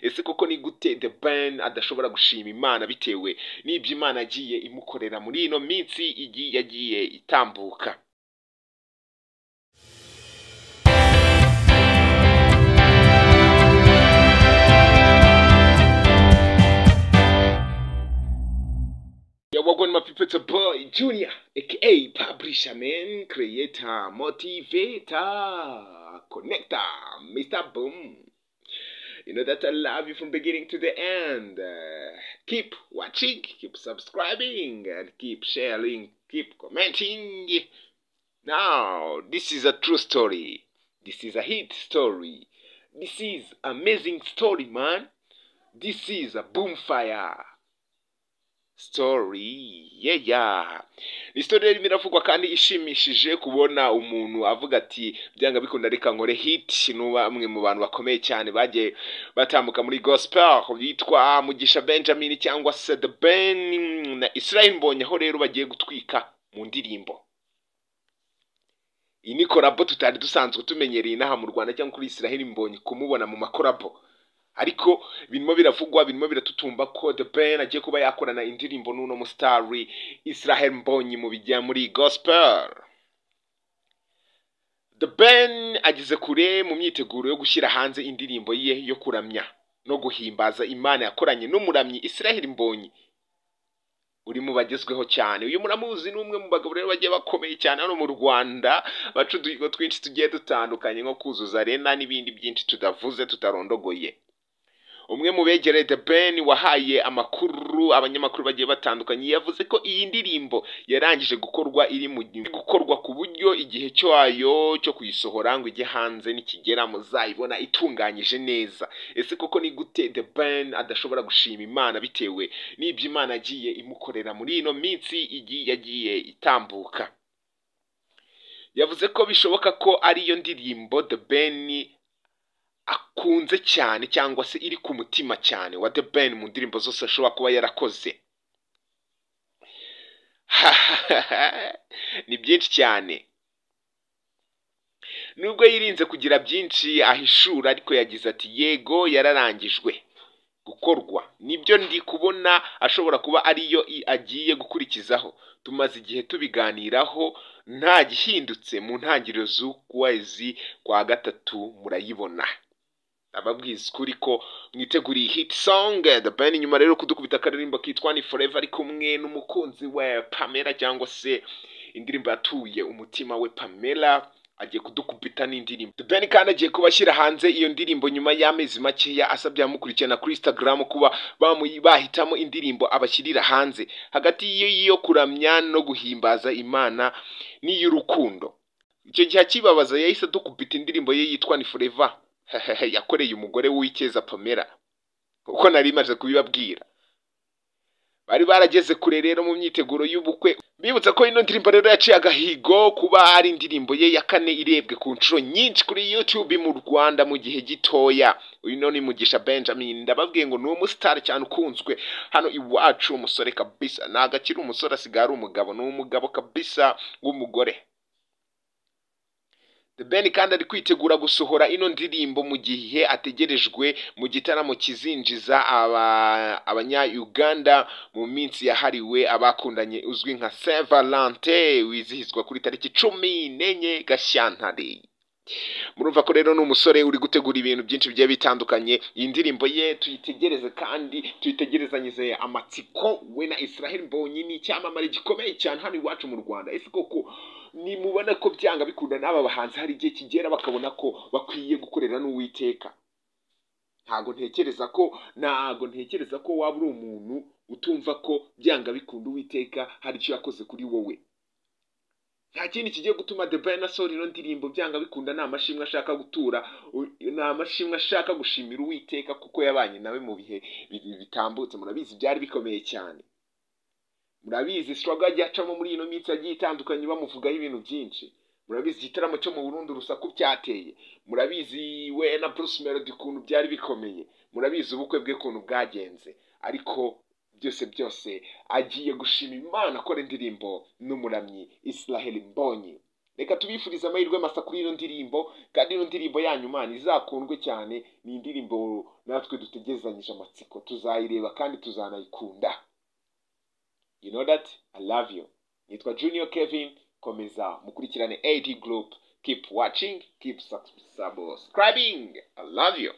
Ese koko ni gute The Ben adashobora gushima Imana bitewe n'ibyo Imana yagiye imukorera muri ino minsi igiye yagiye itambuka? Yo, welcome my people, it's a boy Junior, aka Publisher Man, Creator, Motivator, Connector, Mr. Boom. You know that I love you from beginning to the end. Keep watching, keep subscribing, and keep sharing, keep commenting. Now, this is a true story. This is a hit story. This is amazing story, man. This is a boom fire story. Yeah. Ni story irimo iravugwa kandi ishimishije kubona umuntu avuga ati byanga bikunda reka nkore hit. Nuba amwe mu bantu bakomeye cyane bagiye batambuka muri gospel bitwa Mugisha Benjamin cyangwa se The Ben na Israel Mbonyi, aho rero bagiye gutwika mu ndirimbo. Iyi ni korabo tutari dusanzwe tumenyereye inaha mu Rwanda cyangwa kuri Israel Mbonyi kumubona mu makorabo, ariko birimo biravugwa, birimo biratutumba ko The Ben agiye kuba yakorana indirimbo n'uno mustari Israel Mbonyi mu bijya muri gospel. The Ben ageze kure mu myiteguro yo gushyira hanze indirimbo ye yo kuramya no guhimbaza Imana yakoranye n'umuramyi Israel Mbonyi uri mu bagezweho cyane. Uyu muramuzi ni umwe mu bagabo rero bagiye bakomeye cyane hano mu Rwanda, baca uduhigo twinshi tugiye dutandukanye nko kuzuza arena n'ibindi byinshi tudavuze tutarondogoye. Umwe mu begereye The Ben wahaye amakuru abanyamakuru bagiye batandukanye yavuze ko iyi ndirimbo yarangije gukorwa, iri mu gukorwa ku buryo igihe cyayo cyo kuyisohora ngo ijye hanze nikigera muzayibona itunganyije neza. Ese koko ni gute The Ben adashobora gushima Imana bitewe n'ibyo Imana yagiye imukorera muri ino minsi igiye yagiye itambuka? Yavuze ko bishoboka ko ariyo ndirimbo The Ben akunze cyane cyangwa se iri ku mutima cyane wa The Ben mu ndirimbo zose ashobora kuba yarakoze. Ni byinshi cyane. Nubwo yirinze kugira byinshi ahishura, ariko yagize ati yego yararangijwe gukorwa, nibyo ndi kubona ashobora kuba ariyo agiye gukurikizaho. Tumaze igihe tubiganiraho nta gihindutse, mu ntangiriro z'ukwezi kwa gatatu murayibona. Ababwiza ukuri ko mwiteguriye hit song. The Ben nyuma rero kudukubita akaririmbo kitwa Ni Forever ari kumwe n'umukunzi we Pamela, cyangwa se indirimbo yatuye umutima we Pamela, agiye kudukubita n'indirimbo. The Ben kandi agiye kubashyira hanze iyo ndirimbo nyuma y'amezi makeya asabye abamukurikirana kuri Instagram kuba bahitamo indirimbo abashyirira hanze, hagati y'iyo kuramya no guhimbaza Imana n'iy'urukundo. Icyo gihe akibabaza yahise adukubita indirimbo ye yitwa Ni Forever yakoreye umugore w'Uwikeza Pamela, kuko nari maze kubibabwira. Bari barageze kure rero mu myiteguro y'ubukwe. Bibutsa ko ino ndirimbo rero yaciye agahigo kuba ari indirimbo ye ya kane irebwe ku nshuro nyinshi kuri YouTube mu Rwanda mu gihe gitoya. Uyu ni Mugisha Benjamin, ndababwiye ngo ni umustar cyane ukunzwe hano iwacu, umusore kabisa, ntago akiri umusore asigaye ari umugabo, ni umugabo kabisa w'umugore. The Ben kandi ari kwitegura gusohora ino ndirimbo mu gihe ategerejwe mu gitaramo kizinjiza abanya-Uganda mu minsi yahariwe abakundanye uzwi nka Saint Valentin, wizihizwa kuri tariki 14 Gashyantare. Murumva ko rero ni umusore uri gutegura ibintu byinshi bigiye bitandukanye. Iyi ndirimbo ye tuyitegereze kandi tuyitegerezanyije amatsiko. We na Israel Mbonyi ni icyamamare gikomeye cyane hano iwacu mu Rwanda. Ese koko nimubona ko byanga bikunda n'aba bahanzi hari igihe kigera bakabona ko bakwiye gukorera n'Uwiteka? Ntago ntekereza ko waba uri umuntu utumva ko byanga bikunda Uwiteka hari icyo yakoze kuri wowe. Nta kindi kigiye gutuma The Ben asohora ino ndirimbo byanga bikunda, ni amashimwe ashaka gutura, ni amashimwe ashaka gushimira Uwiteka kuko yabanye nawe mu bihe bitambutse. Murabizi byari bikomeye cyane, murabizi struggle yagiye acamo muri ino minsi yagiye itandukanye bamuvugaho ibintu byinshi, murabizi igitaramo cyo mu Burundi urusaku byateye, murabizi we na Bruce Melody ukuntu byari bikomeye, murabizi ubukwe bwe ukuntu bwagenze. Ariko byose byose agiye gushima Imana akora indirimbo n'umuramyi Israel Mbonyi. Reka tubifurize amahirwe masa kuri ino ndirimbo, kandi ino ndirimbo yanyu, man, izakundwe cyane. Ni indirimbo natwe dutegerezanyije amatsiko, tuzayireba kandi tuzanayikunda. You know that I love you. Nitwa Junior Kevin. Komeza mukurikirane AD Group. Keep watching, keep subscribing. I love you.